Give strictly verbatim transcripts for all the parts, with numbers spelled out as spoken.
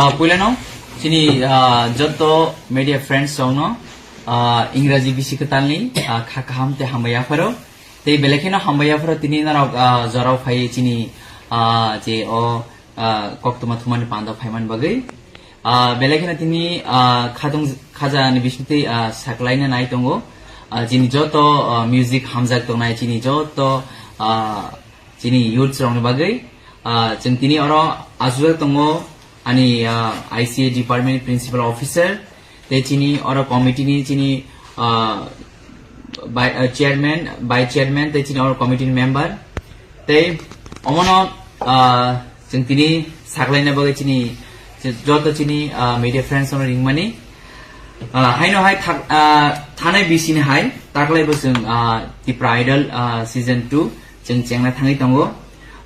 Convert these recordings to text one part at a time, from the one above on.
Ah, puilano chini, ah, joto media friends rokno, ah, Ingraji bisi kwtalni, ah, kha kaham tei hambai yapharo. Tei belai kheno hambai yapharo tini norok, ah, jorao phai chini, ah, je o, ah, koktwma thumani panda phaiman bagwi. Ah, belai kheno tini, ah, khatung khaja ni bisingtwi, ah, saklaina nai tongo. Ah, chini joto, ah, music hamjak tongnai chini joto, ah, chini youths rokni bagwi, ah, chwng tini oro aswk tongo ani, ah, I C A department principal officer, tei chini oro committee ni chini, ah, by, ah, chairman, vice chairman, tei chini oro committee ni member. Tei omono, ah, chwng tini saklaina bagwi chini joto chini, ah, media friends rokno ringmani. Ah, haino hai thak-, ah, thanai bisini hai taklai bo chwng, ah, Tipra Idol, ah, season two chwng chengna thangwi tongo.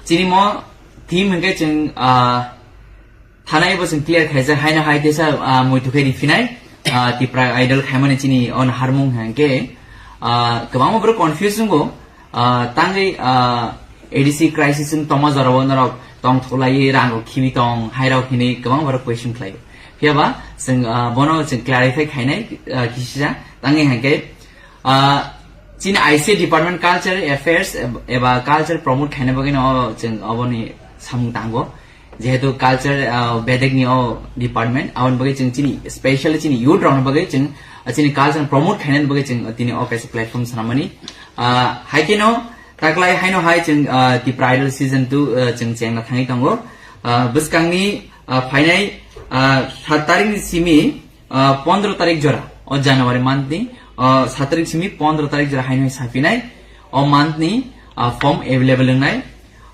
Chini mo theme hwnkhe chwng, ah, thanai bo chwng clear khaijak haino hai teisa, ah, muitu khe riphinai, ah, Tipra Idol khaimani chini on harmung hwnkhe, ah, kwbangma borok confuse wngo. Ah, tangwi, ah, A D C crisis wng tongma jorao norok tongthoklaiwi rang rok khibi tong, hai rok hinwi kwbang borok question khlaio. Phiya ba chwng, ah, bono chwng clarify khainai, ah, kisisa tangwi hwnkhe, ah, chini I C A department culture affairs eb-, eba culture promote khaina bagwi no chwng oboni samung tango. Jehetu culture, ah, bedek ni o department, aboni bagwi chwng chini, specially chini youth rokni bagwi chwng, ah, chini culture promote khainani bagwi chwng tini o kaisa platform swnamani. Ah, hai kheno taklai haino hai chwng, ah, Tipra Idol season two, ah, chwng chengna thangwi tongo. Ah, bwskangni, ah, phainai, ah, sat tarik ni simi, ah, pondro tarik jora, o January month ni, ah, sat tarik simi pondro tarik jora haino hai sapinai, o month ni, ah, form available wngnai.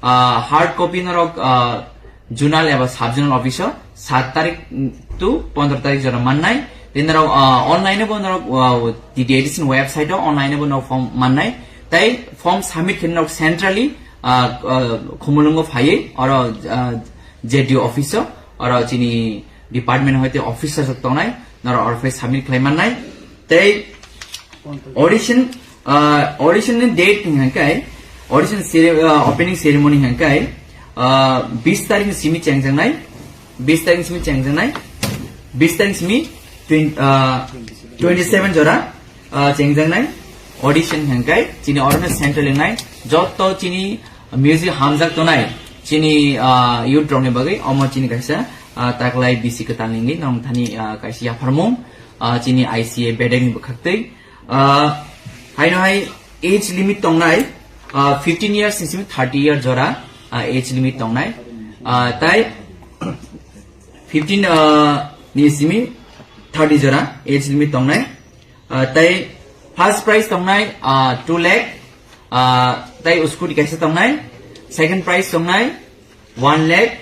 Ah, hard copy norok, ah, zonal eba sub zonal office o sat tarik to pondro tarik jora mannai. Tei norok, ah, online bo norok, ah, T T A D C ni website o online bo norok form mannai. Tei form submit khe norok centrally, ah, ah, Khumulwngo phaiwi oro, ah, J D O office o, oro chini department hoite officer rok tongnai, norok oro phai submit khlai mannai. Tei audition, ah, audition ni date ni hwnkhai, audition cere-, ah, opening ceremony hwnkhai, ah, bis tarik ni simi chengjaknai, bis tarik ni simi chengjaknai, bis tarik ni simi twen-, ah, twenty seven jora, ah, chengjaknai audition hwnkhai, chini oro no central wngnai, joto chini music hamjak tonai, chini, ah, youth rokni bagwi omo chini kaisa, ah, taklai bisi kwtal ni wngwi nong thani, ah, kaisa yapharmung, ah, chini I C A bedek ni bwkhaktwi. Ah, haino hai age limit tongnai, ah, fifteen years ni simi thirty year jora, ah, age limit tongnai. Ah, tai fifteen, ah, ni simi thirty jora age limit tongnai. Ah, tai first prize tongnai, ah, two lakh, ah, tai scooty kaisa tongnai, second prize tongnai one lakh,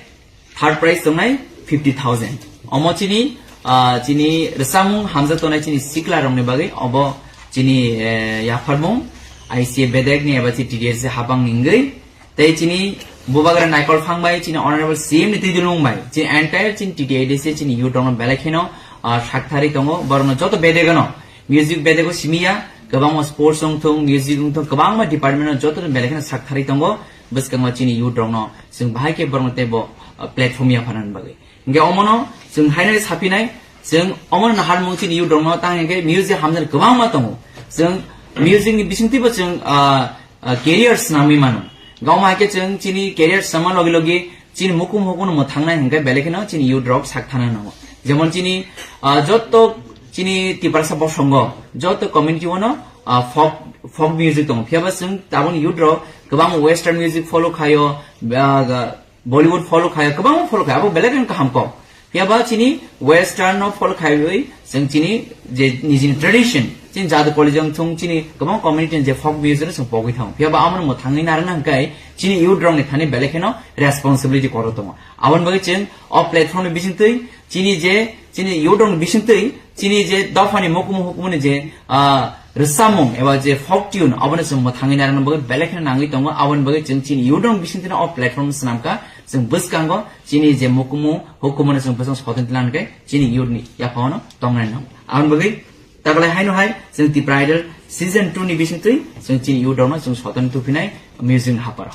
third prize tongnai fifty thousand. Omo chini, ah, chini rwchapmung hamjak tongnai chini sikla rokni bagwi obo chini, eh, yapharmung I C A bedek ni eba chi T D S habang ni wngwi. Tei chini bubagra Naikol Phang bai chini honorable C M ni twi dulung bai chini entire chini T T A D C chini youth rokno belai kheno, ah, sakthari tongo, borokno joto bedegano music bedego simiya, kwbangma sports wngthung, music wngthung, kwbangma department no joto belai kheno sakthari tongo. Bwskango chini youth rokno chwng bahai khe borokno teibo, ah, platform yapharnani bagwi. Hingke omono chwng haino sapinai, chwng omono naharmung chini youth rokno tang hingke music hamjani kwbangma tongo. Chwng music ni bisingtwibo chwng, ah, ah, career swnamwi mano. Gawma haike chwng chini career swnamma logi logi chini mukum hukuno mwthangnai hingke belai kheno chini youth rok sak thana nango. Jemon chini, ah, jotto chini Tiprasa bosongo, jotto community ono, ah, folk, folk music tongo. Phiyaba chwng taboni youth rok kwbang western music follow khayo, ah, Bollywood follow khayo, kwbangma follow khayo, abo belai kheno kaham kok. Phiyaba chini western no follow khaiwi, chwng chini je nijini tradition, chini jadu kolijong thung chini kwbang community ni je folk music no chwng pogwi thango. Phiyaba amoni mwthangwi narwkna hwnkhe chini youth rokni thani belai kheno responsibility kwrwi tongo. Aboni bagwi chwng o platform ni bisingtwi chini je, chini youth rokni bisingtwi chini je dophani mukumu hukumuni je, ah, rwchapmung eba je folk tune, aboni chwng mwthangwi narwkna bagwi belai kheno nangwi tongo. Aboni bagwi chwng chini youth rokni bisingtwino o platform swnamkha, chwng bwskango chini je mukumu hukumuni chwng bwskango sotoni tlang khe chini youth ni yaphangno tongnai nango. Aboni bagwi taklai haino hai chwng Tipra Idol season two ni bisingtwi chwng chini youth rokno chwng sotoni tupinai music ni haparo.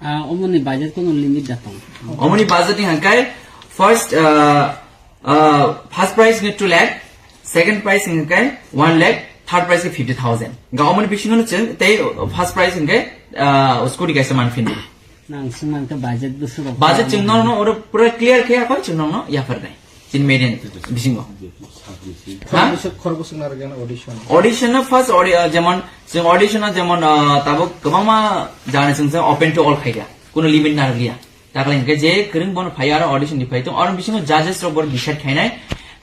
Ah, omoni budget kono limit da tong? Omoni budget ni hangkai First, uh, uh, first prize ni two lakh, second prize hingke one lakh, third prize ke fifty thousand. Ga omoni bisingo no chwng tei first prize hingke, uh, scooty kaisa manphini. Nang singmang ke budget busu rok. Budget chwng no no oro pura clear khe akon chwng no no yapar nai. Chin median bisingo. Ha? Khorok bwswk narwkya na audition? Audition no first audi-, uh, jemon chwng audition no jemon, uh, tabuk kwbangma jani chwng open to all khaikha. Kuno limit narwkya. Takle hingke je kwrwng bono phai aro audition ni phai tong, aro bisingo judges rok bor decide khainai,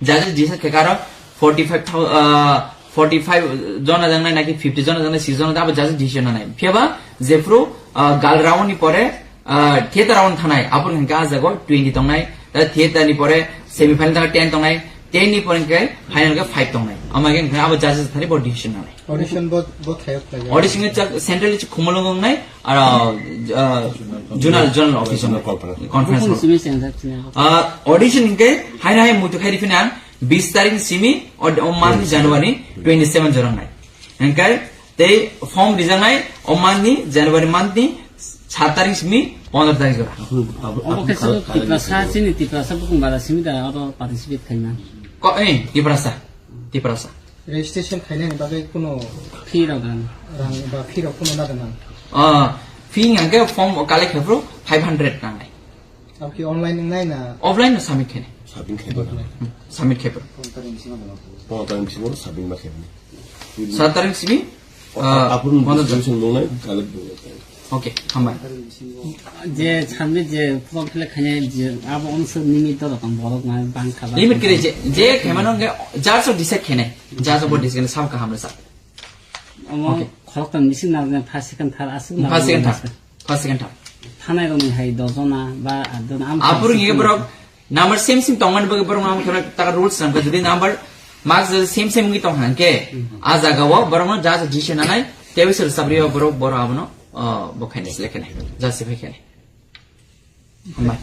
judges decide khaikha aro forty five thousand, ah, forty five jona jangnai naki fifty jona jangnai, six jona abo judges decision nanai. Phiyaba jephru, ah, gal round ni pore, ah, theater round thanai, aboni hingke ah jago twenty tongnai, ta theater ni pore semi final thanai ten tongnai, ten ni pore hingke final ke five tongnai. Ama hingke abo judges thani bor decision nanai. Audition bo, bo thayok khlai. Audition ni chak central ni khumulung wngnai, aro, ah, zonal, zonal office wngnai. Conference hall. Bukung simi senjak sini. Ah, audition hingke haino hai muitu khai rifina ang bis tarik simi o, o month ni January twenty seven jorang nai. Hingke tei form rijaknai o month ni January month ni sat tarik simi pondro tarik jora. Obo khe sabo Tiprasa, chini Tiprasa bukung bara simi da oro participate khaima. Ko, eh, Tiprasa. Tiprasa. Registration khainani bagwi kuno Fee rok nang. Rang ba fee rok kuno nada nang? Ah, fee hingke form collect khe phuru five hundred nangnai. Abo ki online nang nai na? Offline no submit khe nai. Submit khe nai. Hmm, submit khe phuru. Pondro tarik simi no submit ma khe nai. Sat tarik simi, ah, Apun pondro tarik. Distribution nang nai, collect nang nai. Okay, hambai. Je samne je form fill up khainai je abo onse limit to rokam borok na bang kha. Limit kire je, je khemano nge jar so decide khainai. Jar so bo decide khainai sam kaham resa. Omo Okay. Khorok tam misi na first second third asuk na. First second third. First second third. Thanai roni hai dojona ba adona am. Apur nge borok number same same tongmani bagwi borok no khe taka rules nang khe jodi number marks jodi same same wngwi tong hang khe a jaga o borok no ja ja decision nanai tei wisal sabri o borok borok abono, ah, bo khainai select khainai ja se phai khainai. Hambai.